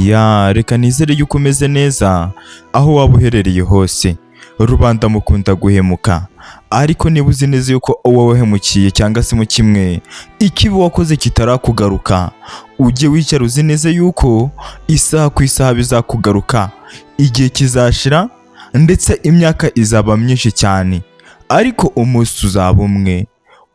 Ya, reka nizere yuko umeze neza aho waba uherereye hose. Rubanda mukunda guhemuka, ariko niba uzi neza yuko uwo wahemukiye cyangwa se mu kimwe ikibi wakoze kitarakugaruka, ujye wicara uzi neza yuko isaha ku isaha bizakugaruka. Igihe kizashira ndetse imyaka izaba myinshi cyane, ariko umunsi uzaba umwe.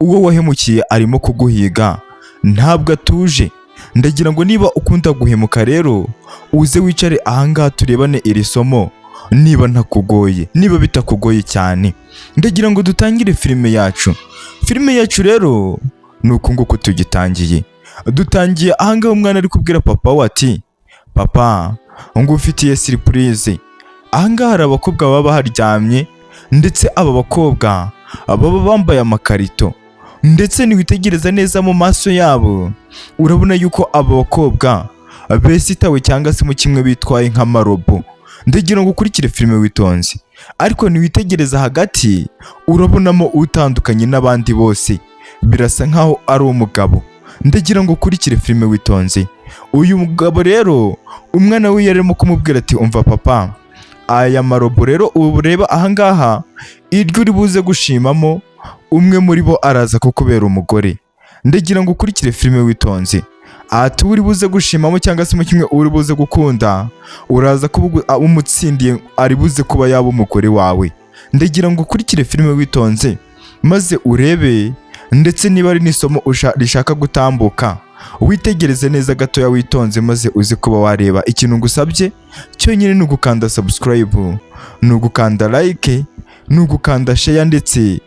Uwo wahemukiye arimo kuguhiga, ntabwo atuje. Ndagira ngo niba ukunda guhemuka rero, uze wicare ahangaha turebane iri somo, niba ntakugoye, niba bitakugoye cyane. Ndagira ngo dutangire filime yacu. Filime yacu rero ni uku nguku tugitangiye. Dutangiye ahangaha umwana ari kubwira papa we ati: "Papa, ngufitiye surprise." Ahangaha hari abakobwa baba baharyamye, ndetse aba bakobwa baba bambaye amakarito, ndetse niwitegereza neza mu maso yabo urabona yuko aba bakobwa besitawe cyangwa se mu kimwe bitwaye nk'amarobo. Ndagira ngo ukurikire filime witonze, ariko niwitegereza hagati urabonamo utandukanye n'abandi bose, birasa nkaho ari umugabo. Ndagira ngo ukurikire filime witonze. Uyu mugabo rero, umwana we yarimo kumubwira ati: "Umva papa, aya marobo rero ubu ureba ahangaha, iryo uri buze gushimamo umwe muri bo araza kukubera umugore." Ndagira ngo ukurikire filime witonze. Ati: "Uri buze gushimamo cyangwa se mu kimwe uri buze gukunda, uraza kuba umutsindiye, ari buze kuba yaba umugore wawe." Ndagira ngo ukurikire filime witonze maze urebe, ndetse niba ari n'isomo rishaka gutambuka, witegereze neza gatoya witonze maze uze kuba wareba. Ikintu ngusabye cyonyine ni ugukanda subscribe, ni ugukanda like, ni ugukanda share, ndetse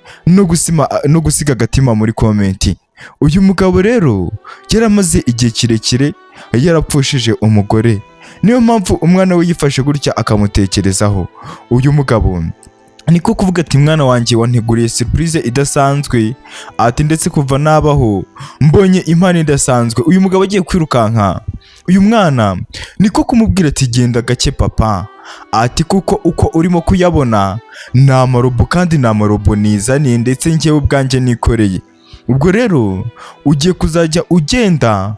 no gusiga agatima muri comment. Uyu mugabo rero yaramaze igihe kirekire yarapfushije umugore, niyo mpamvu umwana we yifashe gutya akamutekerezaho. Uyu mugabo niko kuvuga ati: "Mwana wanjye, wanteguriye surprise idasanzwe." Ati: "Ndetse kuva nabaho mbonye impano idasanzwe." Uyu mugabo agiye kwirukanka, uyu mwana niko kumubwira ati: "Genda gake papa." Ati: "Kuko uko urimo kuyabona ni amarobo, kandi ni amarobo nizaniye, ndetse njyewe ubwanjye nikoreye. Ubwo rero ugiye kuzajya ugenda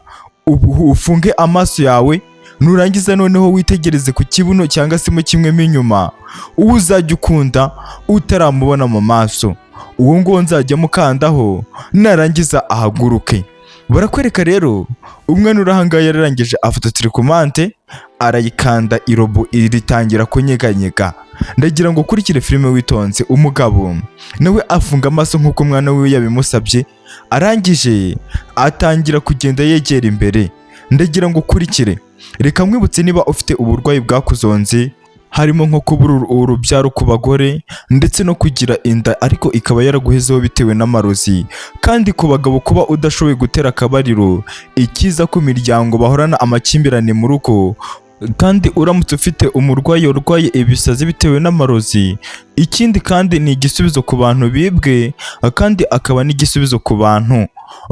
ubu ufunge amaso yawe, nurangiza noneho witegereze ku kibuno cyangwa se mu kimwe mo inyuma, uwo uzajya ukunda utaramubona mu maso, uwo nguwo nzajya mukandaho, narangiza ahaguruke." Barakwereka rero umwana uri ahangaha yararangije afata télécommande arayikanda, irobo ritangira kunyeganyega. Ndagira ngo ukurikire filime witonze. Umugabo nawe afunga amaso nk'uko umwana we yabimusabye, arangije atangira kugenda yegera imbere. Ndagira ngo ukurikire. Reka nkwibutse, niba ufite uburwayi bwakuzonze, harimo nko kubura urubyaro ku bagore, ndetse no kugira inda ariko ikaba yaraguhezeho bitewe n'amarozi, kandi ku bagabo kuba udashoboye gutera akabariro, ikiza ku miryango bahorana amakimbirane mu rugo, kandi uramutse ufite umurwayi urwaye ibisazi bitewe n'amarozi, ikindi kandi ni igisubizo ku bantu bibwe, kandi akaba n'igisubizo ku bantu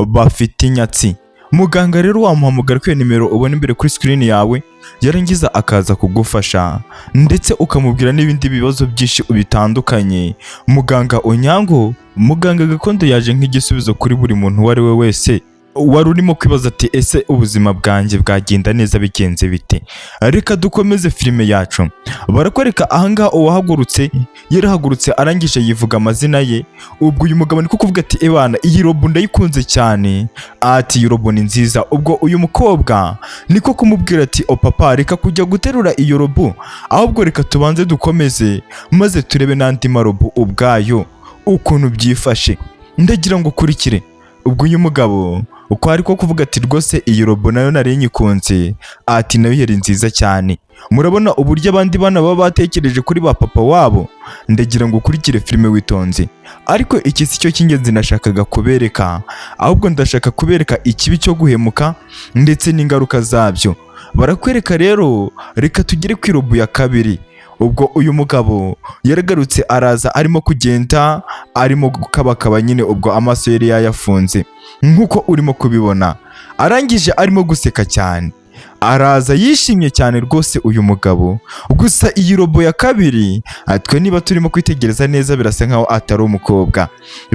bafite inyatsi. Muganga rero wamuhamagara kuri iyo nimero ubona imbere kuri screen yawe, yarangiza akaza kugufasha, ndetse ukamubwira n'ibindi bibazo byinshi bitandukanye. Muganga Onyango, muganga gakondo, yaje nk'igisubizo kuri buri muntu uwo ari we wese wari urimo kwibaza ati: "Ese ubuzima bwanjye bwagenda neza bigenze bite?" Reka dukomeze filime yacu. Barakwereka ahangaha uwahagurutse yarahagurutse, arangije yivuga amazina ye. Ubwo uyu mugabo niko kuvuga ati: "Ebana, iyi robo ndayikunze cyane." Ati: "Iyi robo ni nziza." Ubwo uyu mukobwa niko kumubwira ati: "O papa, reka kujya guterura iyo robo, ahubwo reka tubanze dukomeze maze turebe n'andi marobo ubwayo ukuntu byifashe." Ndagira ngo ukurikire. Ubwo uyu mugabo uko ari ko kuvuga ati: "Rwose iyi robo nayo nari nyikunze." Ati: "Nayo yari nziza cyane." Murabona uburyo abandi bana baba batekereje kuri ba papa wabo. Ndagira ngo ukurikire filime witonze, ariko iki si cyo cy'ingenzi nashakaga kubereka, ahubwo ndashaka kubereka ikibi cyo guhemuka ndetse n'ingaruka zabyo. Barakwereka rero, reka tugere ku irobo ya kabiri. Ubwo uyu mugabo yaragarutse, araza arimo kugenda, arimo gukabakaba nyine, ubwo amaso yari yayafunze nk'uko urimo kubibona, arangije arimo guseka cyane, araza yishimye cyane rwose uyu mugabo. Gusa iyi robo ya kabiri, twe niba turimo kwitegereza neza, birasa nkaho atari umukobwa,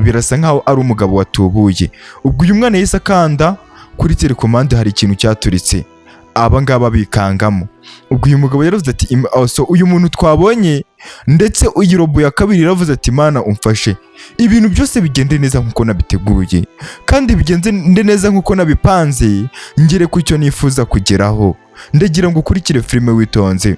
birasa nkaho ari umugabo watubuye. Ubwo uyu mwana yahise akanda kuri télécommande, hari ikintu cyaturitse. Aba ngaba bikangamo. Ubwo uyu mugabo yaravuze ati: "Oh, so uyu muntu twabonye." Ndetse iyi robo ya kabiri yaravuze ati: "Mana umfashe, ibintu byose bigende neza nk'uko nabiteguye, kandi bigenze neza nk'uko nabipanze, ngere ku cyo nifuza kugeraho." Ndagira ngo ukurikire filime witonze.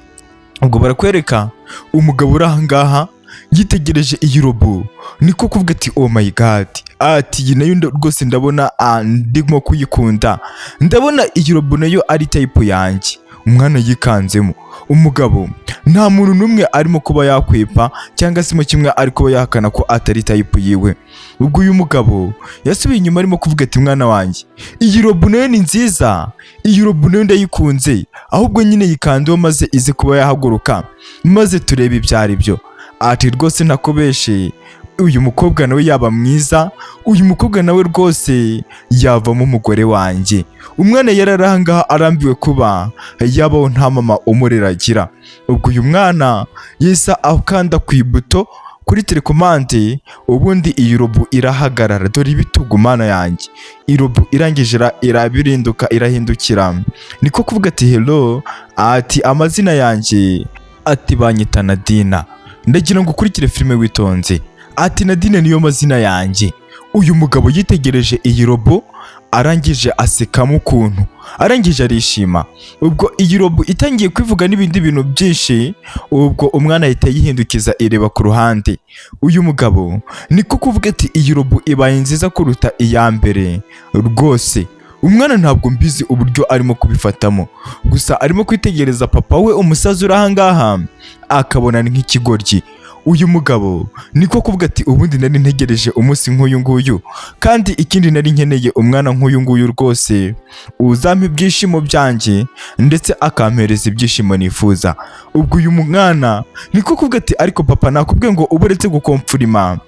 Ubwo barakwereka umugabo uri aha ngaha yitegereje iyi robo, niko kuvuga ati: "Oh my God," ati: "Iyi nayo rwose ndabona ndimo kuyikunda, ndabona iyi robo nayo ari type yanjye." Umwana yikanzemo. Umugabo nta muntu n'umwe arimo kuba yakwepa cyangwa se mo kimwe ari kuba yahakana ko atari type yiwe. Ubwo uyu mugabo yasubiye inyuma arimo kuvuga ati: "Mwana wanjye, iyi robo nayo ni nziza, iyi robo nayo ndayikunze, ahubwo nyine yikandeho maze ize kuba yahaguruka, maze turebe ibyo ari byo." Ati: "Rwose ntakubeshe, uyu mukobwa nawe yaba mwiza, uyu mukobwa nawe rwose yavamo umugore wanjye." Umwana yari ari ahangaha arambiwe kuba yabaho nta mama umurera agira. Ubwo uyu mwana yahise akanda ku ibuto kuri telekomande, ubundi iyi robo irahagarara. Dore ibitugu, mana yanjye! Irobo irangije irabirinduka, irahindukira, niko kuvuga ati: "Hello," ati: "Amazina yanjye," ati: "banyita Nadina." Ndagira ngo ukurikire filime witonze. Ati: "Nadine niyo mazina yanjye." Uyu mugabo yitegereje iyi robo, arangije asekamo ukuntu, arangije arishima. Ubwo iyi robo itangiye kwivuga n'ibindi bintu byinshi, ubwo umwana ahita yihindukiza ireba ku ruhande. Uyu mugabo niko kuvuga ati: "Iyi robo ibaye nziza kuruta iya mbere rwose." Umwana ntabwo mbizi uburyo arimo kubifatamo, gusa arimo kwitegereza papa we umusaza uri ahangaha, akabona ni nk'ikigoryi. Uyu mugabo niko kuvuga ati: "Ubundi nari ntegereje umunsi nk'uyu nguyu, kandi ikindi nari nkeneye umwana nk'uyu nguyu rwose uzampa ibyishimo byanjye ndetse akampereza ibyishimo nifuza." Ubwo uyu mwana niko kuvuga ati: "Ariko papa, nakubwiye ngo ube uretse gukomfurima,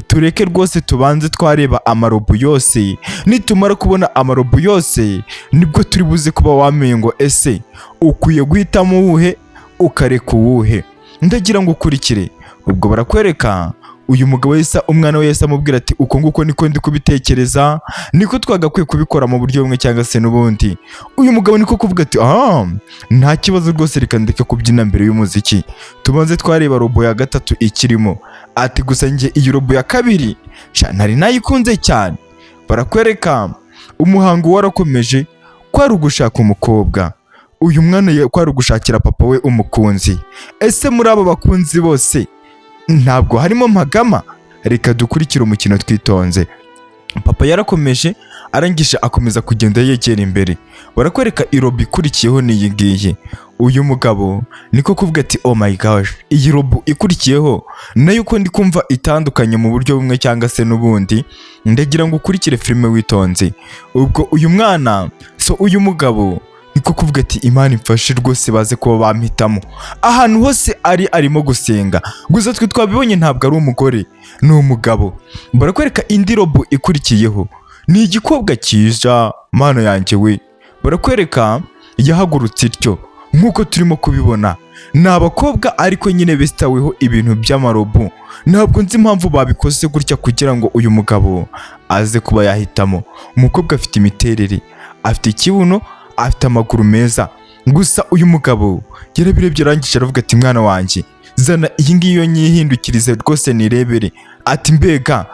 tureke rwose tubanze twareba amarobo yose. Nitumara kubona amarobo yose nibwo turi buze kuba wamenye ngo ese ukwiye guhitamo uwuhe, ukareka uwuhe." Ndagira ngo ukurikire. Ubwo barakwereka uyu mugabo yesa umwana we yese amubwira ati: "Uko nguko niko ndi kubitekereza, niko twagakwiye kubikora mu buryo bumwe cyangwa se n'ubundi." Uyu mugabo niko kuvuga ati: "Ah, nta kibazo rwose, reka ndeke kubyina mbere y'umuziki, tubanze twareba robo ya gatatu ikirimo." Ati: "Gusa njye iyi robo ya kabiri sha nari nayikunze cyane." Barakwereka umuhango warakomeje, kwari ugushaka umukobwa. Uyu mwana kwari ugushakira papa we umukunzi. Ese muri abo bakunzi bose ntabwo harimo Mpagama? Reka dukurikire umukino twitonze. Papa yarakomeje, arangije akomeza kugenda yegera imbere. Barakwereka irobo ikurikiyeho ni iyi ngiyi. Uyu mugabo niko kuvuga ati: "Oh my gosh, iyi robo ikurikiyeho nayo uko ndi kumva itandukanye mu buryo bumwe cyangwa se n'ubundi." Ndagira ngo ukurikire filime witonze. Ubwo uyu mwana, so uyu mugabo niko kuvuga ati: "Imana imfashe rwose baze kuba bampitamo." Ahantu hose ari arimo gusenga. Gusa twe twabibonye, ntabwo ari umugore, ni umugabo. Barakwereka indi robo ikurikiyeho ni igikobwa cyiza, mana yanjye we! Barakwereka yahagurutse ityo nk'uko turimo kubibona. Ni abakobwa ariko nyine besitaweho ibintu by'amarobo. Ntabwo nzi impamvu babikoze gutya kugira ngo uyu mugabo aze kuba yahitamo. Umukobwa afite imiterere, afite ikibuno, afite amaguru meza. Gusa uyu mugabo yarabirebye, arangije aravuga ati: "Mwana wanjye, zana iyi ngiyi yo nyihindukirize rwose nirebere." Ati: "Mbega!"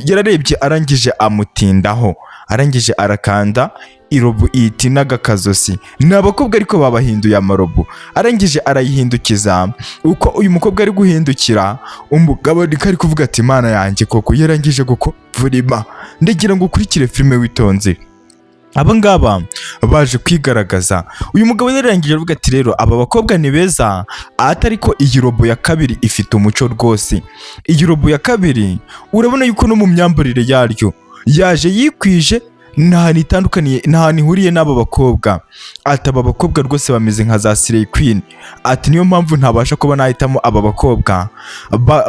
Yararebye, arangije amutindaho, arangije arakanda irobo ihita inaga akazosi. Ni abakobwa ariko babahinduye amarobo. Arangije arayihindukiza. Uko uyu mukobwa ari guhindukira, umugabo niko ari kuvuga ati: "Mana yanjye koko!" Yarangije gukovurima. Ndagira ngo ukurikire filime witonze. Aba ngaba baje kwigaragaza. Uyu mugabo yarangije avuga ati: "Rero aba bakobwa ni beza," atari ko iyi robo ya kabiri ifite umuco rwose. Iyi robo ya kabiri urabona yuko no mu myambarire yaryo yaje yikwije, nta hantu itandukaniye, nta hantu ihuriye n'aba bakobwa. Ati: "Aba bakobwa rwose bameze nka za Slay Queen." Ati: "Niyo mpamvu ntabasha kuba nahitamo aba bakobwa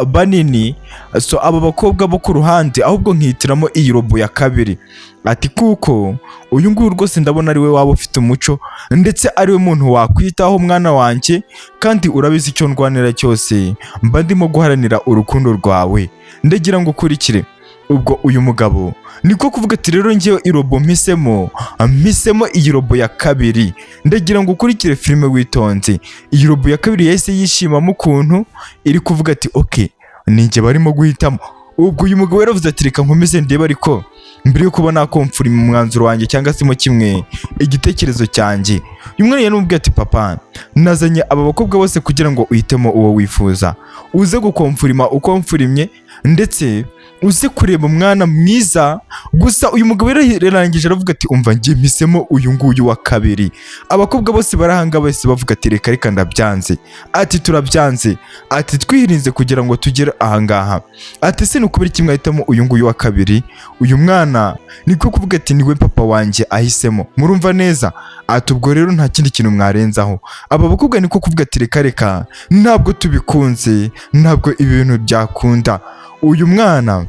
banini, so aba bakobwa bo ku ruhande, ahubwo nkihitiramo iyi robo ya kabiri." Ati: "Kuko uyu nguyu rwose ndabona ari we waba ufite umuco, ndetse ari we muntu wakwitaho mwana wanjye, kandi urabizi icyo ndwanira cyose mba ndimo guharanira urukundo rwawe." Ndagira ngo ukurikire. Ubwo uyu mugabo niko kuvuga ati: "Rero ngewe irobo mpisemo iyi robo ya kabiri." Ndagira ngo ukurikire filime witonze. Iyi robo ya kabiri yahise yishimamo ukuntu iri kuvuga ati: "Okay, ninjye barimo guhitamo." Ubwo uyu mugabo yaravuze ati: "Reka nkomeze ndebe, ariko mbere yo kuba nakomfurima umwanzuro wanjye cyangwa se mo kimwe igitekerezo cyanjye." Uyu mwana yaramubwiye ati: "Papa, nazanye aba bakobwa bose kugira ngo uhitemo uwo wifuza, uze gukomfurima ukomfurimye, ndetse uze kureba umwana mwiza gusa." Uyu mugabo yararangije aravuga ati: "Umva, njye mpisemo uyu nguyu wa kabiri." Abakobwa bose barahanga bose bavuga ati: "Reka reka, ndabyanze." Ati: "Turabyanze." Ati: "Twirinze kugira ngo tugere ahangaha." Ati: "Ese ni ukubera iki mwahitamo uyu nguyu wa kabiri?" Uyu mwana niko kuvuga ati: "Niwe papa wanjye ahisemo." Murumva neza? Ati: "Ubwo rero nta kindi kintu mwarenzaho." Aba bakobwa niko kuvuga ati: "Reka reka, ntabwo tubikunze, ntabwo ibi bintu byakunda." Uyu mwana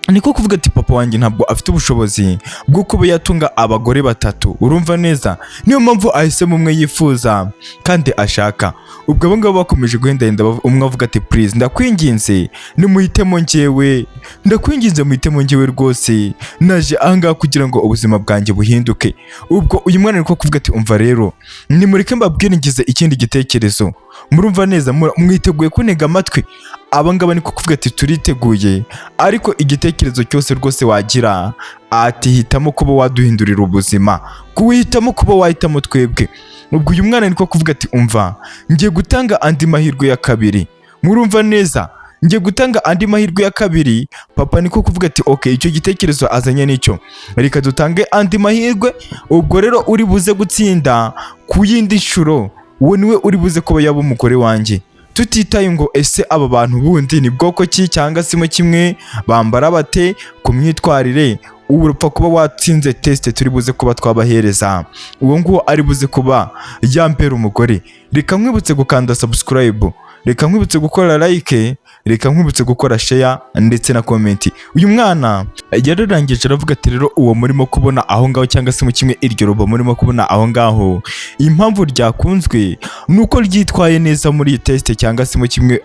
niko kuvuga ati: "Papa wanjye ntabwo afite ubushobozi bwo kuba yatunga abagore batatu, urumva neza, niyo mpamvu ahisemo umwe yifuza kandi ashaka." Ubwo abo ngabo bakomeje guhendahenda, umwe avuga ati: "Please, ndakwinginze, nimuhitemo njyewe, ndakwinginze muhitemo njyewe rwose, naje ahangaha kugira ngo ubuzima bwanjye buhinduke." Ubwo uyu mwana niko kuvuga ati: "Umva rero, nimureke mbabwire, ngize ikindi gitekerezo. Murumva neza, mwiteguye kuntega amatwi?" Aba ngaba niko kuvuga ati: "Turiteguye, ariko igitekerezo cyose rwose wagira." Ati: "Hitamo kuba waduhindurira ubuzima, kuwihitamo kuba wahitamo twebwe." Ubwo uyu mwana niko kuvuga ati: "Umva, ngiye gutanga andi mahirwe ya kabiri. Murumva neza, ngiye gutanga andi mahirwe ya kabiri." Papa niko kuvuga ati: "Okay, icyo gitekerezo azanye nicyo, reka dutange andi mahirwe. Ubwo rero uri buze gutsinda ku yindi nshuro, uwo niwe uri buze kuba yaba umugore wanjye, tutitaye ngo ese aba bantu bundi ni bwoko ki cyangwa se mo kimwe bambara bate ku myitwarire. Ubu urupfa kuba watsinze test turi buze kuba twabahereza, uwo nguwo ari buze kuba yambera umugore." Reka nkwibutse gukanda subscribe, reka nkwibutse gukora like, reka nkwibutse gukora share ndetse na comment. Uyu mwana yararangije aravuga ati: "Rero uwo murimo kubona aho ngaho cyangwa se mu kimwe iryo robo murimo kubona aho ngaho, impamvu ryakunzwe ni uko ryitwaye neza muri iyi test cyangwa se mu kimwe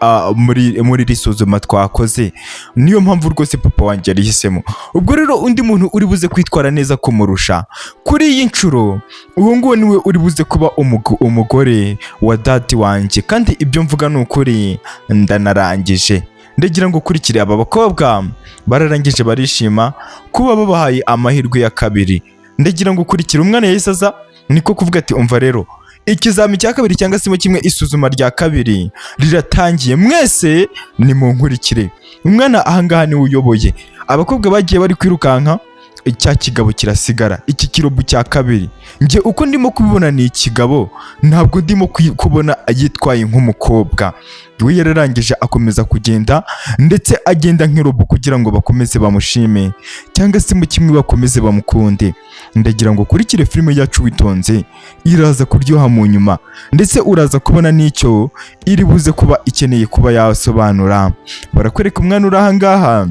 muri iri suzuma twakoze, niyo mpamvu rwose papa wanjye yarihisemo. Ubwo rero undi muntu uri buze kwitwara neza kumurusha kuri iyi nshuro, uwo nguwo niwe uri buze kuba umugore wa daddy wanjye, kandi ibyo mvuga ni ukuri, ndanarangije." Ndagira ngo ukurikire. Aba bakobwa bararangije barishima kuba babahaye amahirwe ya kabiri. Ndagira ngo ukurikire. Umwana yahise aza niko kuvuga ati: "Umva rero, ikizami cya kabiri cyangwa se mo kimwe isuzuma rya kabiri riratangiye, mwese nimunkurikire." Umwana ahangaha niwe uyoboye. Abakobwa bagiye bari kwirukanka, cya kigabo kirasigara. Iki kirobo cya kabiri, njye uko ndimo kubibona ni ikigabo, ntabwo ndimo kubona yitwaye nk'umukobwa. We yararangije akomeza kugenda, ndetse agenda nk'irobo kugira ngo bakomeze bamushime cyangwa se mu kimwe bakomeze bamukunde. Ndagira ngo ukurikire filime yacu witonze, iraza kuryoha mu nyuma, ndetse uraza kubona n'icyo iri buze kuba ikeneye kuba yasobanura. Barakwereka umwana uri ahangaha,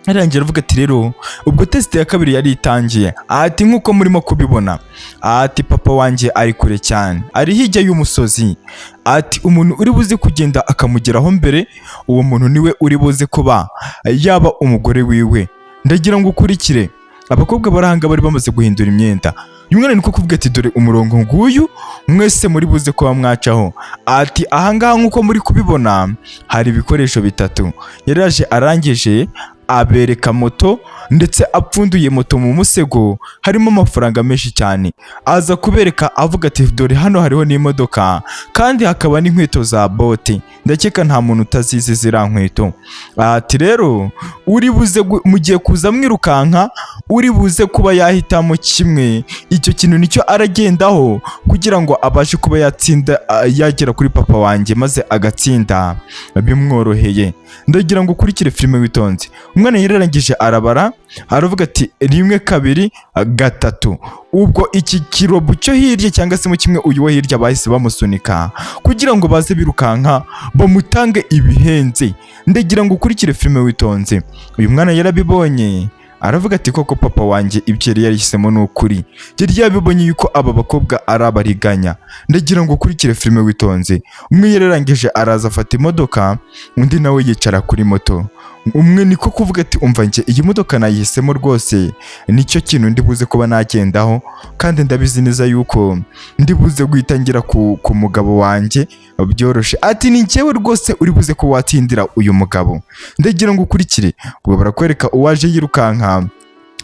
arangira avuga ati: "Rero ubwo test ya kabiri yari itangiye." Ati: "Nk'uko murimo kubibona," ati, "papa wanjye ari kure cyane, ari hirya y'umusozi." Ati: "Umuntu uri buze kugenda akamugeraho mbere, uwo muntu niwe uri buze kuba yaba umugore wiwe." Ndagira ngo ukurikire. Abakobwa barahanga bari bamaze guhindura imyenda. Uyu mwana niko kuvuga ati: "Dore umurongo nguyu mwese muri buze kuba mwacaho." Ati: "Ahangaha nk'uko muri kubibona hari ibikoresho bitatu." Yaraje arangije abereka moto, ndetse apfunduye moto mu musego harimo amafaranga menshi cyane. Aza kubereka avuga ati: "Dore hano hariho n'imodoka, kandi hakaba n'inkweto za bote, ndakeka nta muntu utazizi ziriya nkweto." Ati: "Rero uri buze mugiye kuza mwirukanka, uri buze kuba yahitamo kimwe, icyo kintu nicyo aragendaho kugira ngo abashe kuba yatsinda, yagera kuri papa wanjye maze agatsinda bimworoheye." Ndagira ngo ukurikire filime witonze. Umwana yararangije arabara, aravuga ati: "Rimwe, kabiri, gatatu." Ubwo iki kirobo cyo hirya cyangwa se mu kimwe uyu wo hirya bahise bamusunika kugira ngo baze birukanka bamutange ibihenze. Ndagira ngo ukurikire filime witonze. Uyu mwana yarabibonye aravuga ati: "Koko papa wanjye ibyo yari yahisemo ni ukuri, yari yabibonye yuko aba bakobwa ari abariganya." Ndagira ngo ukurikire filime witonze. Umwe yararangije araza afata imodoka, undi nawe yicara kuri moto. Umwe niko kuvuga ati: "Umva, njye iyi modoka nayihisemo rwose, nicyo kintu ndi buze kuba nagendaho, kandi ndabizi neza yuko ndi buze guhita ngera ku mugabo wanjye byoroshe." Ati: "Ni njyewe rwose uri buze ko watsindira uyu mugabo." Ndagira ngo ukurikire. Ubwo barakwereka uwaje yirukanka,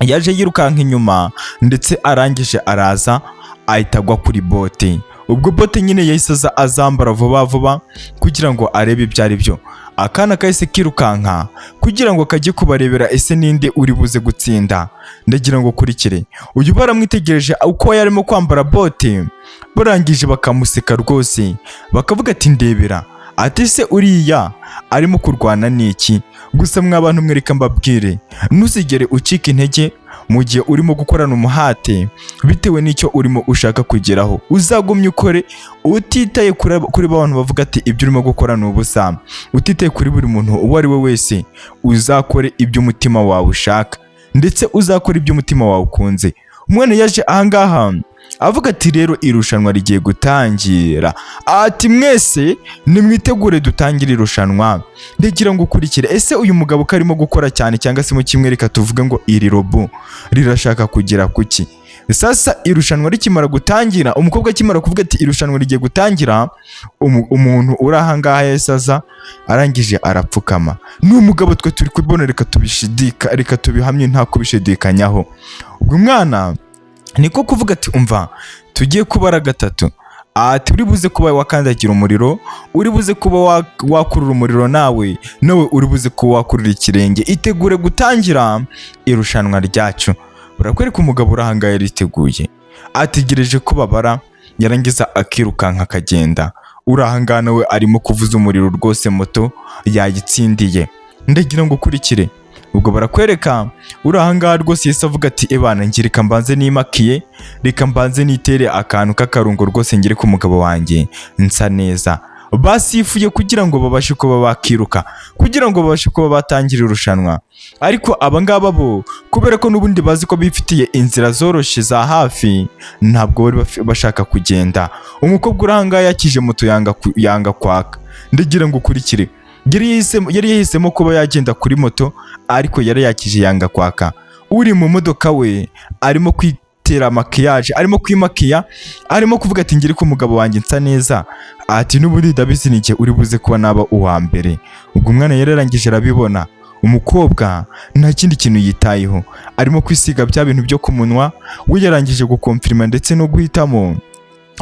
yaje yirukanka inyuma, ndetse arangije araza ahita agwa kuri bote. Ubwo bote nyine yahise aza azambara vuba vuba kugira ngo arebe ibyo ari byo. Akana kahise kirukanka kugira ngo kajye kubarebera ese ninde uri buze gutsinda. Ndagira ngo ukurikire. Uyu baramwitegereje uko yarimo kwambara bote, barangije bakamuseka rwose, bakavuga ati: "Ndebera," ati: "Se uriya arimo kurwana n'iki?" Gusa mwa bantu mwereka mbabwire, ntuzigere ucika intege mu gihe urimo gukorana umuhate bitewe n'icyo urimo ushaka kugeraho. Uzagumye ukore utitaye kuri ba bantu bavuga ati: "Ibyo urimo gukora ni ubusa." Utitaye kuri buri muntu uwo ari we wese, uzakore ibyo umutima wawe ushaka, ndetse uzakore ibyo umutima wawe ukunze. Umwana yaje ahangaha avuga ati: "Rero irushanwa rigiye gutangira," ati: "Mwese nimwitegure dutangire irushanwa." Ndagira ngo ukurikire. Ese uyu mugabo ko arimo gukora cyane, cyangwa se mu kimwe reka tuvuge ngo iri robo rirashaka kugera kuki? Sasa irushanwa rikimara gutangira, umukobwa akimara kuvuga ati: "Irushanwa rigiye gutangira," umuntu uri ahangaha yahise aza, arangije arapfukama. Ni umugabo, twe turi kubibona, reka tubishidika, reka tubihamye nta kubishidikanyaho. Ubwo umwana niko kuvuga ati: "Umva, tugiye kubara gatatu," ati: "Uri buze kuba wakandagira umuriro, uri buze kuba wakurura umuriro, nawe uri buze kuba wakurura ikirenge. Itegure gutangira irushanwa ryacu." Barakwereka umugabo uri ahangaha yariteguye, ategereje ko babara, yarangiza akirukanka akagenda. Uri ahangaha nawe arimo kuvuza umuriro rwose, moto yayitsindiye. Ndagira ngo ukurikire. Ubwo barakwereka uri ahangaha rwose yahise avuga ati: "Ebana njye reka mbanze nimakiye, reka mbanze nitere akantu k'akarungo rwose, ngere ku mugabo wanjye nsa neza." Basifuye kugira ngo babashe kuba bakiruka, kugira ngo babashe kuba batangira irushanwa, ariko abangaba bo kubera ko n'ubundi bazi ko bifitiye inzira zoroshye za hafi, ntabwo bari bashaka kugenda. Umukobwa uri ahangaha yakije moto yanga kwaka. Ndagira ngo ukurikire. Yari yahisemo kuba yagenda kuri moto, ariko yari yakije yanga kwaka. Uri mu modoka we arimo kwitera maquillage, arimo kwimakiya, arimo kuvuga ati: "Ngere ko umugabo wanjye nsa neza," ati: "N'ubundi ndabizi ni jye uri buze kuba naba uwa mbere." Ubwo umwana yararangije arabibona. Umukobwa nta kindi kintu yitayeho, arimo kwisiga bya bintu byo ku munwa. We yarangije gukomfirima ndetse no guhitamo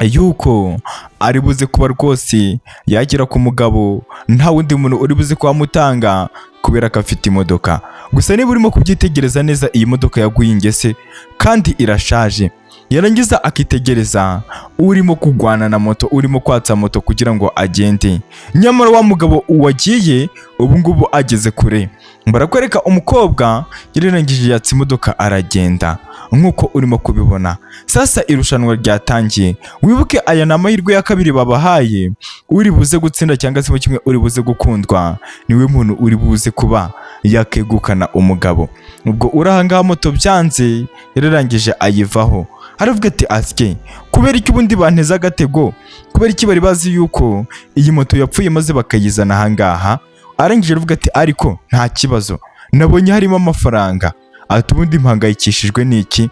yuko ari buze kuba rwose yagera ku mugabo nta wundi muntu uri buze kuhamutanga, kubera ko afite imodoka. Gusa niba urimo kubyitegereza neza, iyi modoka yaguye ingese kandi irashaje. Yarangiza akitegereza urimo kurwana na moto, urimo kwatsa moto kugira ngo agende, nyamara wa mugabo wagiye ubu ngubu ageze kure. Barakwereka umukobwa yararangije yatsa imodoka aragenda nk'uko urimo kubibona. Sasa irushanwa ryatangiye. Wibuke, aya ni amahirwe ya kabiri babahaye. Uri buze gutsinda, cyangwa se mu kimwe uri buze gukundwa, niwe muntu uri buze kuba yakegukana umugabo. Ubwo uri ahangaha moto byanze, yararangije ayivaho, aravuga ati: "Asye, kubera iki ubundi banteze agatego? Kubera iki bari bazi yuko iyi moto yapfuye maze bakayizana ahangaha?" Arangije aravuga ati: "Ariko nta kibazo, nabonye harimo amafaranga," ati: "Ubundi mpangayikishijwe n'iki?"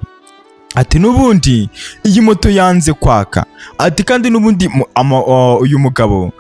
Ati: "N'ubundi iyi moto yanze kwaka," ati: "Kandi n'ubundi uyu mugabo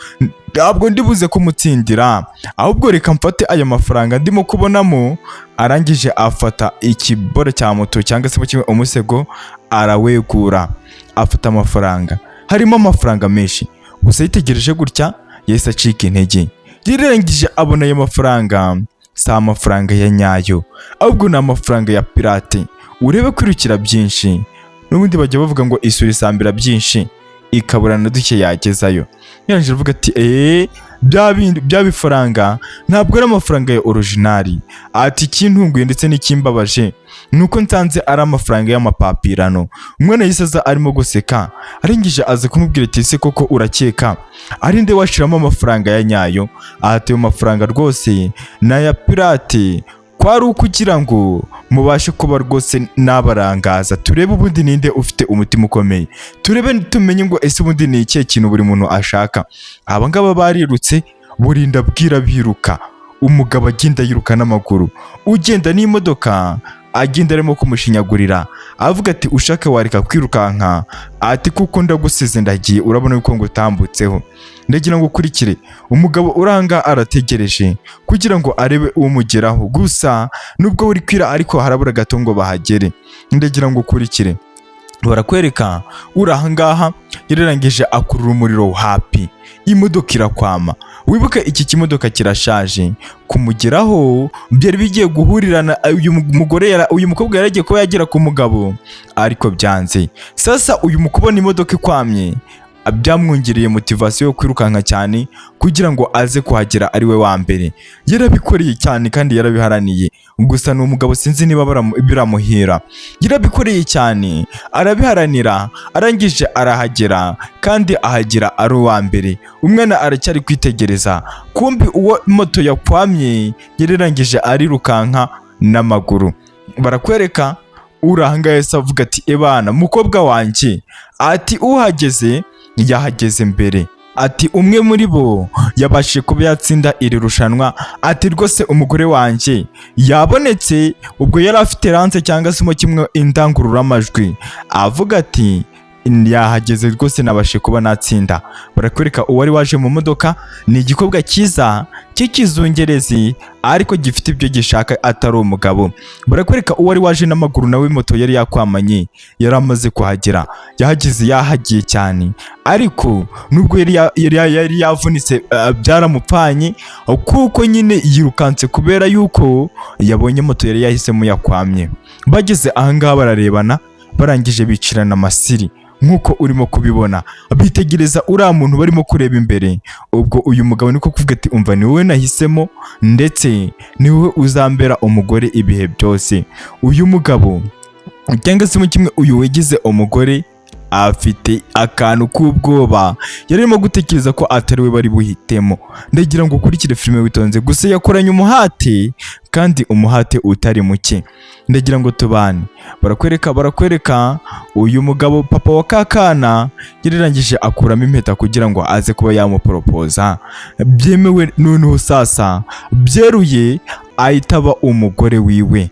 ntabwo ndibuze kumutsindira, ahubwo reka mfate aya mafaranga ndimo kubonamo." Arangije afata ikiboro cya moto, cyangwa se mu kimwe umusego, arawegura, afata amafaranga. Harimo amafaranga menshi. Gusa yitegereje gutya yahise acika intege. Yirengagije, abona ayo mafaranga si amafaranga ya nyayo, ahubwo ni amafaranga ya pirate. Urebe kwirukira byinshi, n'ubundi bajya bavuga ngo isuri isambira byinshi ikabura na duke yagezayo. Yarangije avuga ati: "Eee, bya bindi bya bifaranga ntabwo ari amafaranga ya original." Ati: "Ikintunguye ndetse n'ikimbabaje ni uko nsanze ari amafaranga y'amapapirano." Umwana yahise aza arimo guseka, arangije aza kumubwira ati: "Ese koko urakeka ari nde washiramo amafaranga ya nyayo?" Ati: "Ayo mafaranga rwose ni aya pirate, kwari ukugira ngo mubashe kuba rwose nabarangaza, turebe ubundi ninde ufite umutima ukomeye, turebe tumenye ngo ese ubundi ni ikihe kintu buri muntu ashaka." Aba ngaba barirutse burinda bwira biruka. Umugabo agenda yiruka n'amaguru, ugenda n'imodoka agenda arimo kumushinyagurira, avuga ati: "Ushake wareka kwirukanka," ati, "kuko ndagusize ndagiye, urabona yuko ngo utambutseho." Ndagira ngo ukurikire umugabo uranga arategereje kugira ngo arebe umugeraho. Gusa nubwo buri kwira, ariko harabura gato ngo bahagere. Ndagira ngo ukurikire. Barakwereka uri ahangaha yararangije akurura umuriro hapi, imodoka irakwama. Wibuke iki kimodoka kirashaje, kumugeraho byari bigiye guhurirana. Uyu mugore uyu mukobwa yari agiye kuba yagera ku mugabo, ariko byanze. Sasa uyu mu kubona imodoka ikwamye byamwongereye motivation yo kwirukanka cyane kugira ngo aze kuhagera ari we wa mbere. Yarabikoreye cyane kandi yarabiharaniye. Gusa ni umugabo, sinzi niba biramuhira. Yarabikoreye cyane, arabiharanira, arangije arahagera, kandi ahagera ari uwa mbere. Umwana aracyari kwitegereza, kumbi uwo moto yakwamye yararangije arirukanka n'amaguru. Barakwereka uri ahangaha yahise avuga ati: "Ebana mukobwa wanjye," ati, "uhageze yahageze mbere," ati, "umwe muri bo yabashije kuba yatsinda iri rushanwa," ati, "rwose umugore wanjye yabonetse." Ubwo yari afite lance cyangwa se mo kimwe indangururamajwi, avuga ati: "Yahageze rwose, nabashe kuba natsinda." Barakwereka uwari waje mu modoka ni igikobwa cyiza cy'ikizungerezi, ariko gifite ibyo gishaka atari umugabo. Barakwereka uwari waje n'amaguru nawe, moto yari yakwamanye, yari amaze kuhagera, yahageze yahagiye cyane, ariko nubwo yari yavunitse, byaramupfanye kuko nyine yirukanse kubera yuko yabonye moto yari yahisemo yakwamye. Bageze ahangaha bararebana, barangije bicirana amasiri nk'uko urimo kubibona, bitegereza uriya muntu barimo kureba imbere. Ubwo uyu mugabo niko kuvuga ati: "Umva, ni wowe nahisemo, ndetse ni wowe uzambera umugore ibihe byose." Uyu mugabo cyangwa se mu kimwe uyu wigize umugore afite akantu k'ubwoba, yari arimo gutekereza ko atari we bari buhitemo. Ndagira ngo ukurikire filime witonze. Gusa yakoranye umuhate, kandi umuhate utari muke. Ndagira ngo tubane. Barakwereka uyu mugabo, papa wa kakana, yararangije akuramo impeta kugira ngo aze kuba yamuporopoza byemewe. Noneho sasa byeruye ahita aba umugore wiwe.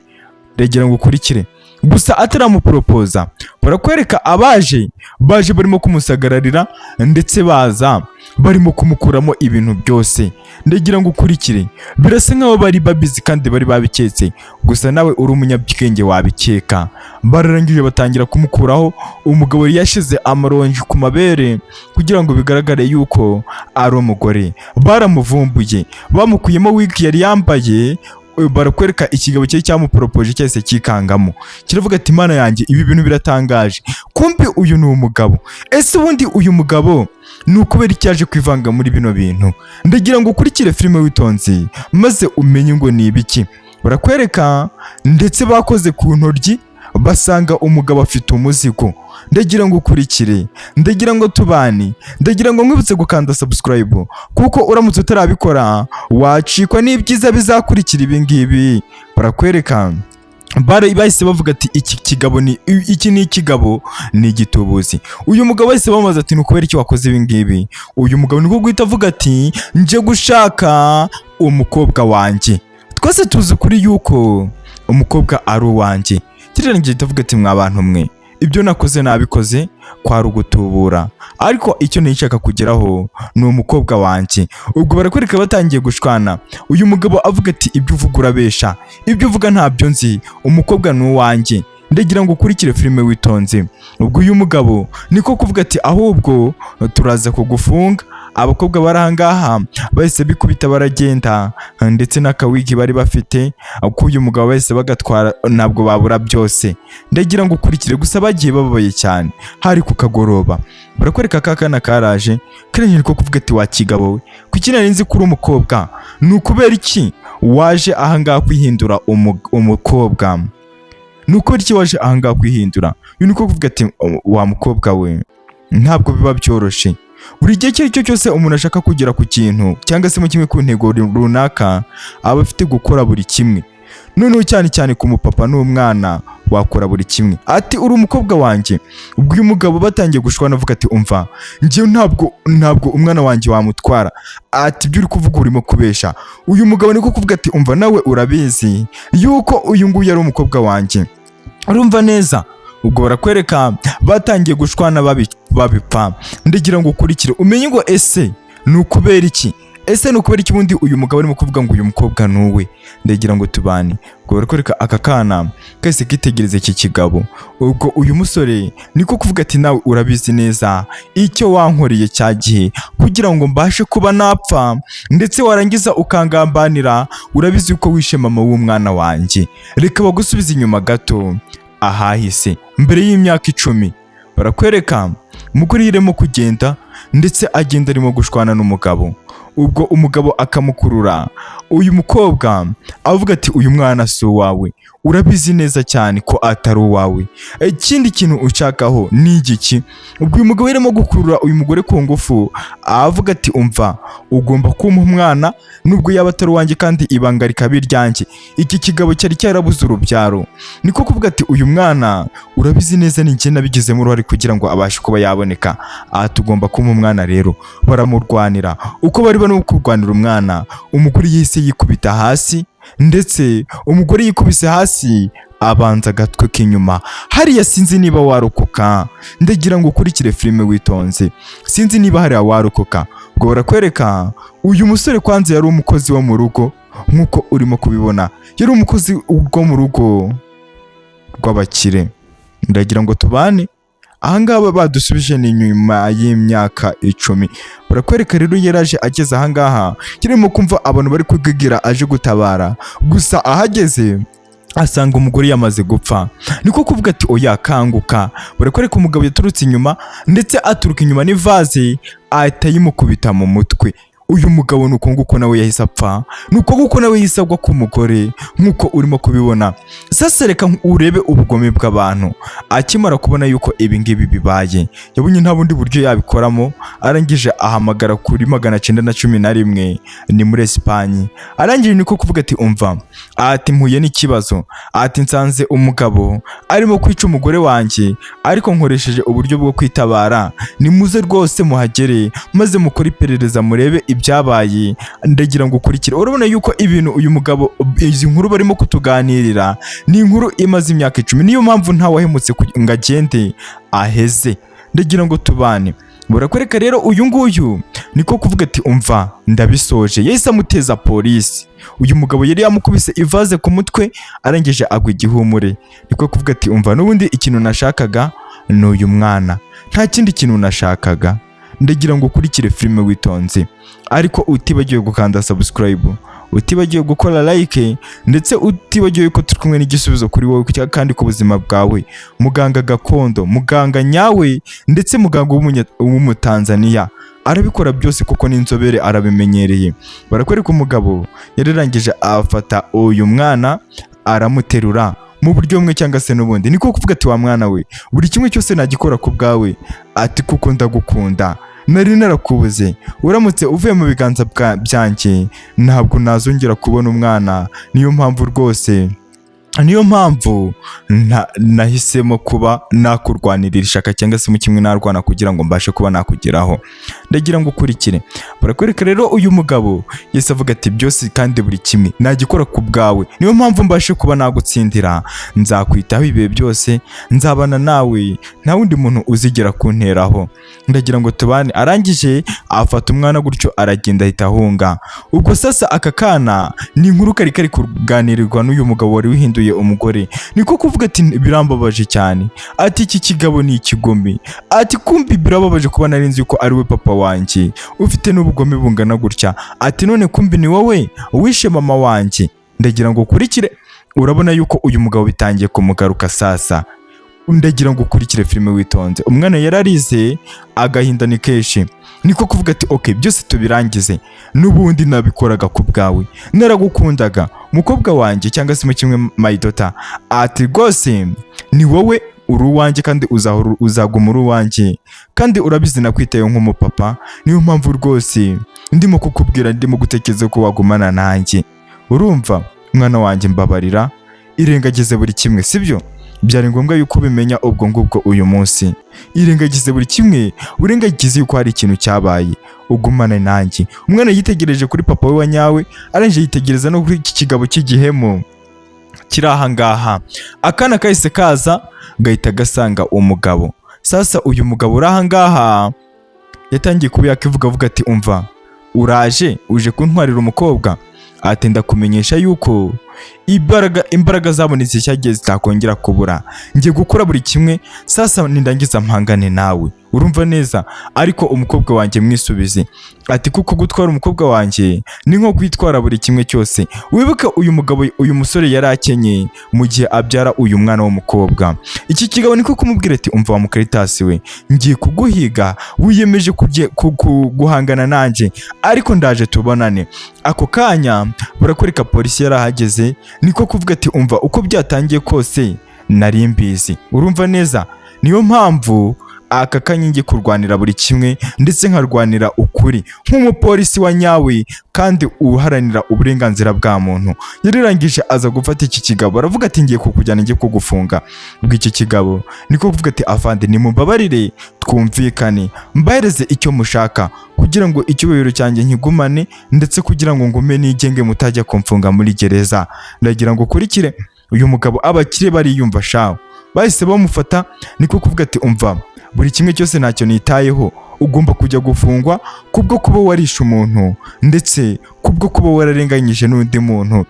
Ndagira ngo ukurikire. Gusa ataramuporopoza, barakwereka abaje baje barimo kumusagararira, ndetse baza barimo kumukuramo ibintu byose. Ndagira ngo ukurikire. Birasa nkaho bari babizi kandi bari babiketse. Gusa nawe uri umunyabwenge wabikeka. Bararangije batangira kumukuraho. Umugabo yari yashyize amaronji ku mabere kugira ngo bigaragare yuko ari umugore. Baramuvumbuye, bamukuyemo wig yari yambaye. Barakwereka ikigabo cye cyamuporopoje cyahise kikangamo, kiravuga ati: "Imana yanjye, ibi bintu biratangaje, kumbi uyu ni umugabo. Ese ubundi uyu mugabo ni ukubera iki yaje kwivanga muri bino bintu?" Ndagira ngo ukurikire filime witonze maze umenye ngo ni ibiki. Barakwereka ndetse bakoze ku ntoryi, basanga umugabo afite umuzigo. Ndagira ngo ukurikire, ndagira ngo tubane, ndagira ngo nkwibutse gukanda subscribe, kuko uramutse utarabikora wacikwa n'ibyiza bizakurikira ibi ngibi. Barakwereka bahise bavuga ati: "Iki kigabo ni iki? Ni ikigabo, ni igitubuzi." Uyu mugabo bahise bamubaza ati: "Ni ukubera iki wakoze ibi ngibi?" Uyu mugabo niko guhita avuga ati: "Nje gushaka umukobwa wanjye, twese tuzi ukuri yuko umukobwa ari uwanjye." Kiriya avuga ati: "Mwa bantu mwe, ibyo nakoze nabikoze kwari ugutubura, ariko icyo nishaka kugeraho ni umukobwa wanjye." Ubwo barakwereka batangiye gushwana. Uyu mugabo avuga ati: "Ibyo uvuga urabesha, ibyo uvuga ntabyo nzi, umukobwa ni uwanjye." Ndagira ngo ukurikire filime witonze. Ubwo uyu mugabo niko kuvuga ati: "Ahubwo turaza kugufunga." Abakobwa bari ahangaha bahise bikubita baragenda, ndetse n'akawigi bari bafite k'uyu mugabo bahise bagatwara, ntabwo babura byose. Ndagira ngo ukurikire. Gusa bagiye bababaye cyane. Hari ku kagoroba. Barakwereka ka kana karaje karangije ko kuvuga ati: "Wa kigabo we, kuki nari nzi ko uri umukobwa? Ni ukubera iki waje ahangaha kwihindura umukobwa? Ni ukubera iki waje ahangaha kwihindura?" Uyu ni ko kuvuga ati: "Wa mukobwa we, ntabwo biba byoroshye. Buri gihe icyo ari cyo cyose umuntu ashaka kugera ku kintu cyangwa se mu kimwe ku ntego runaka, aba afite gukora buri kimwe, noneho cyane cyane ku mupapa n'umwana Wakora buri kimwe. Ati: "Uri umukobwa wanjye." Ubwo uyu mugabo batangiye gushwana, avuga ati: "Umva, njyewe ntabwo umwana wanjye wamutwara." Ati: "Ibyo uri kuvuga urimo kubesha." Uyu mugabo niko kuvuga ati: "Umva, nawe urabizi yuko uyu nguyu ari umukobwa wanjye." Urumva neza, ubwo barakwereka batangiye gushwana, babipfa. Ndagira ngo ukurikire umenye ngo ese ni ukubera iki? Ese ni ukubera iki ubundi uyu mugabo arimo kuvuga ngo uyu mukobwa ni uwe? Ndagira ngo tubane. Ubwo barakwereka aka kana kahise kitegereza iki kigabo. Ubwo uyu musore niko kuvuga ati: "Nawe urabizi neza icyo wankoreye cya gihe kugira ngo mbashe kuba napfa, ndetse warangiza ukangambanira. Urabizi ko wishe mama w'umwana wanjye." Reka bagusubize inyuma gato ahahise mbere y'imyaka 10. Barakwereka umugore yarimo kugenda, ndetse agenda arimo gushwana n'umugabo. Ubwo umugabo akamukurura uyu mukobwa, avuga ati: "Uyu mwana si uwawe, urabizi neza cyane ko atari uwawe. Ikindi kintu ushakaho ni igiki?" Ubwo uyu mugabo yarimo gukurura uyu mugore ku ngufu, avuga ati: "Umva, ugomba kumpa umwana nubwo yaba atari uwanjye, kandi ibanga rikaba iryanjye." Iki kigabo cyari cyarabuze urubyaro, niko kuvuga ati: "Uyu mwana urabizi neza ni njye nabigizemo uruhare kugira ngo abashe kuba yaboneka. Aha tugomba kumpa umwana." Rero baramurwanira. Uko bari barimo kurwanira umwana, umugore yahise yikubita hasi, ndetse umugore yikubise hasi abanza agatwe k'inyuma hariya. Sinzi niba warokoka. Ndagira ngo ukurikire filime witonze. Sinzi niba hariya warokoka. Ubwo barakwereka uyu musore kwanza yari umukozi wo mu rugo, nk'uko urimo kubibona, yari umukozi wo mu rugo rw'abakire. Ndagira ngo tubane. Ahangaha badusubije ni nyuma y'imyaka 10. Barakwereka rero yaraje ageze ahangaha, kirimo kumva abantu bari kugigira, aje gutabara. Gusa ahageze asanga umugore yamaze gupfa, niko kuvuga ati: "Oya, kanguka." Barakwereka umugabo yaturutse inyuma, ndetse aturuka inyuma n'ivaze ahita yimukubita mu mutwe. Uyu mugabo ni uko nguko nawe yahise apfa, ni uko nguko nawe yahise agwa ku mugore, nk'uko urimo kubibona. Sasa reka urebe ubugome bw'abantu. Akimara kubona yuko ibi ngibi bibaye, yabonye nta bundi buryo yabikoramo. Arangije ahamagara kuri 911, ni muri Esipanye. Arangije niko kuvuga ati: "Umva," ati, "mpuye n'ikibazo," ati, "nsanze umugabo arimo kwica umugore wanjye, ariko nkoresheje uburyo bwo kwitabara. Nimuze rwose muhagere maze mukore iperereza murebe ibyabaye." Ndagira ngo ukurikire. Urabona yuko ibintu uyu mugabo, izi nkuru barimo kutuganirira ni inkuru imaze imyaka 10. Niyo mpamvu ntawahemutse ngo agende aheze. Ndagira ngo tubane. Barakwereka rero uyu nguyu niko kuvuga ati: "Umva, ndabisoje." Yahise amuteza polisi. Uyu mugabo yari yamukubise ivaze ku mutwe, arangije agwa igihumure. Niko kuvuga ati: "Umva, n'ubundi ikintu nashakaga ni uyu mwana, nta kindi kintu nashakaga." Ndagira ngo ukurikire filime witonze, ariko utibagiwe gukanda subscribe, utibagiwe gukora like, ndetse utibagiwe ko turi kumwe n'igisubizo kuri wowe kandi ku buzima bwawe. Muganga gakondo, muganga nyawe, ndetse muganga w'umutanzaniya arabikora byose kuko n'inzobere arabimenyereye. Barakwereka umugabo yararangije afata uyu mwana aramuterura mu buryo bumwe cyangwa se n'ubundi. Niko kuvuga ati: "Wa mwana we, buri kimwe cyose nagikora ku bwawe," ati, "kuko ndagukunda, nari narakubuze. Uramutse uvuye mu biganza byanjye ntabwo nazongera kubona umwana. Niyo mpamvu rwose, niyo mpamvu nahisemo kuba nakurwanirira ishyaka cyangwa se mu kimwe narwana kugira ngo mbashe kuba nakugeraho." Ndagira ngo ukurikire. Barakwereka rero uyu mugabo yese avuga ati: "Byose kandi buri kimwe nagikora ku bwawe, niyo mpamvu mbashe kuba nagutsindira. Nzakwitaho ibihe byose, nzabana nawe, nta wundi muntu uzigera kunteraho. Ndagira ngo tubane." Arangije afata umwana gutyo aragenda, ahita ahunga. Ubwo sasa aka kana ni inkuru kari kari kuganirirwa n'uyu mugabo wari wihinduye umugore. Niko kuvuga ati: "Birambabaje cyane," ati, "iki kigabo ni ikigome," ati, "kumbi birababaje kuba nari nzi ko ari we papa wanjye ufite n'ubugome bungana gutya," ati, "none kumbi ni wowe wishe mama wanjye." Ndagira ngo ukurikire. Urabona yuko uyu mugabo bitangiye kumugaruka. Sasa ndagira ngo ukurikire filime witonze. Umwana yararize, agahinda ni kenshi. Niko kuvuga ati: "Ok, byose tubirangize. N'ubundi nabikoraga ku bwawe, naragukundaga mukobwa wanjye cyangwa se mu kimwe my daughter," ati, "rwose ni wowe uri uwanjye kandi uzahora uzaguma uri uwanjye, kandi urabizi nakwitayeho nk'umupapa. Niyo mpamvu rwose ndimo kukubwira, ndimo gutekereza ko wagumana nanjye. Urumva mwana wanjye, mbabarira, irengagize buri kimwe, sibyo?" Byari ngombwa yuko ubimenya ubwo ngubwo uyu munsi. Irengagize buri kimwe, urengagize yuko hari ikintu cyabaye, ugumane nanjye. Umwana yitegereje kuri papa we wa nyawe, arangije yitegereza no kuri iki kigabo cy'igihemu kiri aha ngaha. Akana kahise kaza gahita gasanga umugabo. Sasa uyu mugabo uri aha ngaha yatangiye kuba yakivuga, avuga ati: "Umva, uraje uje kuntwarira umukobwa?" Ati: "Ndakumenyesha yuko imbaraga zabonetse cyagiye zitakongera kubura. Ngiye gukora buri kimwe, sasa nindangiza mpangane nawe, urumva neza? Ariko umukobwa wanjye mwisubize." Ati: "Kuko gutwara umukobwa wanjye ni nko kwitwara buri kimwe cyose." Wibuke uyu mugabo, uyu musore yari akenye mu gihe abyara uyu mwana w'umukobwa. Iki kigabo niko kumubwira ati: "Umva wa mukaritasi we, ngiye kuguhiga, wiyemeje guhangana nanjye, ariko ndaje tubonane." Ako kanya barakwereka polisi yarahageze, niko kuvuga ati: "Umva, uko byatangiye kose nari mbizi, urumva neza? Niyo mpamvu aka kanya ngiye kurwanira buri kimwe, ndetse nkarwanira ukuri nk'umupolisi wa nyawe kandi uharanira uburenganzira bwa muntu." Yarirangije aza gufata iki kigabo, aravuga ati: "Ngiye kukujyana, ngiye kugufunga." Ubwo iki kigabo niko kuvuga ati: "Afande, nimumbabarire twumvikane, mbahereze icyo mushaka kugira ngo icyubahiro cyanjye nkigumane, ndetse kugira ngo ngume nigenge, mutajya kumfunga muri gereza." Ndagira ngo ukurikire uyu mugabo. Abakire bariyumva shawo, bahise bamufata, niko kuvuga ati: "Umva, buri kimwe cyose ntacyo nitayeho, ugomba kujya gufungwa kubwo kuba warishe umuntu, ndetse kubwo kuba wararenganyije n'undi muntu."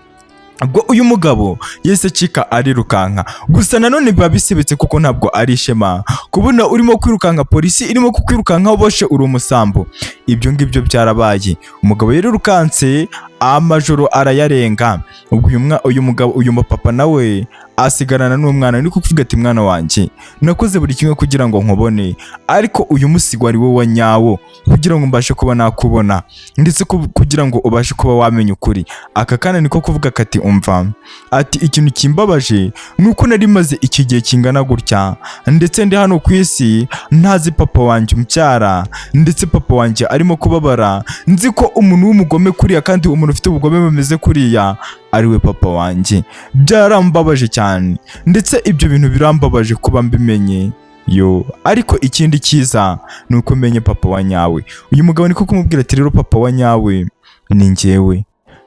Ubwo uyu mugabo yahise acika arirukanka. Gusa nanone biba bisebetse, kuko ntabwo ari ishema kubona urimo kwirukanka, polisi irimo kukwirukanka uboshe, uri umusambo. Ibyo ngibyo byarabaye. Umugabo yarirukanse, amajoro arayarenga. Ubwo uyu mugabo, uyu mupapa nawe asigarana n'umwana, niko kuvuga ati: "Mwana wanjye, nakoze buri kimwe kugira ngo nkubone, ariko uyu munsi wari wo wa nyawo kugira ngo mbashe kuba nakubona, ndetse kugira ngo ubashe kuba wamenya ukuri." Aka kana niko kuvuga kati: "Umva," ati, "ikintu kimbabaje ni uko nari maze iki gihe kingana gutya, ndetse ndi hano ku isi ntazi papa wanjye umbyara, ndetse papa wanjye arimo kubabara, nzi ko umuntu w'umugome kuriya kandi umuntu ufite ubugome bumeze kuriya ari we papa wanjye. Byarambabaje cyane, ndetse ibyo bintu birambabaje kuba mbimenye yo. Ariko ikindi cyiza ni uko menye papa wa nyawe." Uyu mugabo niko kumubwira ati: "Rero papa wa nyawe ni njyewe,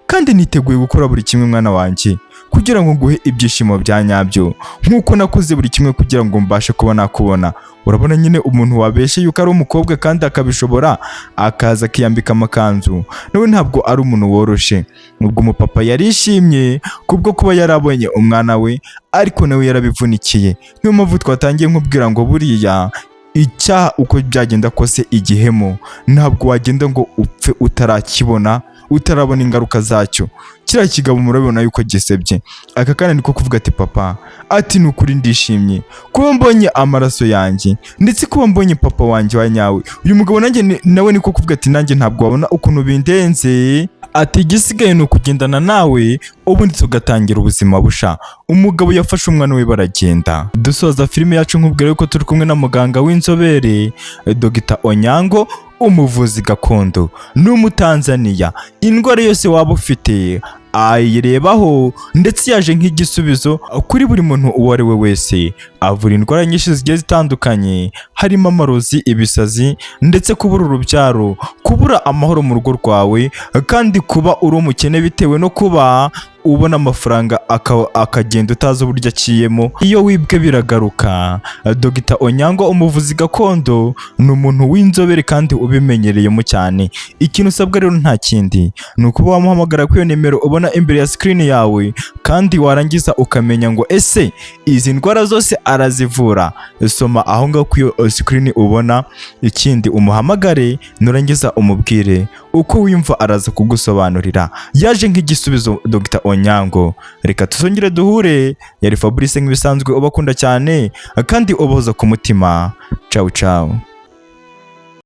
kandi niteguye gukora buri kimwe, mwana wanjye, kugira ngo nguhe ibyishimo bya nyabyo nk'uko nakoze buri kimwe kugira ngo mbashe kuba nakubona." Urabona nyine umuntu wabeshye yuko ari umukobwa kandi akabishobora, akaza akiyambika amakanzu, nawe ntabwo ari umuntu woroshe. Ubwo umupapa yarishimye kubwo kuba yarabonye umwana we, ariko nawe yarabivunikiye. Niyo mpamvu twatangiye nkubwira ngo buriya icyaha, uko byagenda kose, igihemu ntabwo wagenda ngo upfe utarakibona, utarabona ingaruka zacyo. Kiriya kigabo murabibona yuko gisebye. Aka kana niko kuvuga ati: "Papa," ati, "ni ukuri ndishimye kuba mbonye amaraso yanjye, ndetse kuba mbonye papa wanjye wa nyawe." Uyu mugabo nanjye nawe niko kuvuga ati: "Nanjye ntabwo wabona ukuntu bindenze." Ati: "Igisigaye ni ukugendana nawe, ubundi tugatangira ubuzima busha." Umugabo yafashe umwana we baragenda. Dusoza filime yacu nkubwira yuko turi kumwe na muganga w'inzobere, Dr Onyango, umuvuzi gakondo, ni Umutanzaniya. Indwara yose waba ufite ayirebaho, ndetse yaje nk'igisubizo kuri buri muntu uwo ari we wese. Avura indwara nyinshi zigiye zitandukanye, harimo amarozi, ibisazi, ndetse kubura urubyaro, kubura amahoro mu rugo rwawe, kandi kuba uri umukene bitewe no kuba ubona amafaranga akagenda utazi uburyo aciyemo, iyo wibwe biragaruka. Dr Onyango, umuvuzi gakondo, ni umuntu w'inzobere kandi ubimenyereyemo cyane. Ikintu usabwa rero nta kindi, ni ukuba wamuhamagara kuri iyo nimero ubona imbere ya screen yawe, kandi warangiza ukamenya ngo ese izi ndwara zose arazivura. Soma aho ngaho kuri iyo screen ubona. Ikindi, umuhamagare, nurangiza umubwire uko wiyumva, araza kugusobanurira. Yaje nk'igisubizo, Dr Onyango. Reka tuzongere duhure. Yari Fabrice nk'ibisanzwe, ubakunda cyane kandi ubahoza ku mutima. Ciao ciao.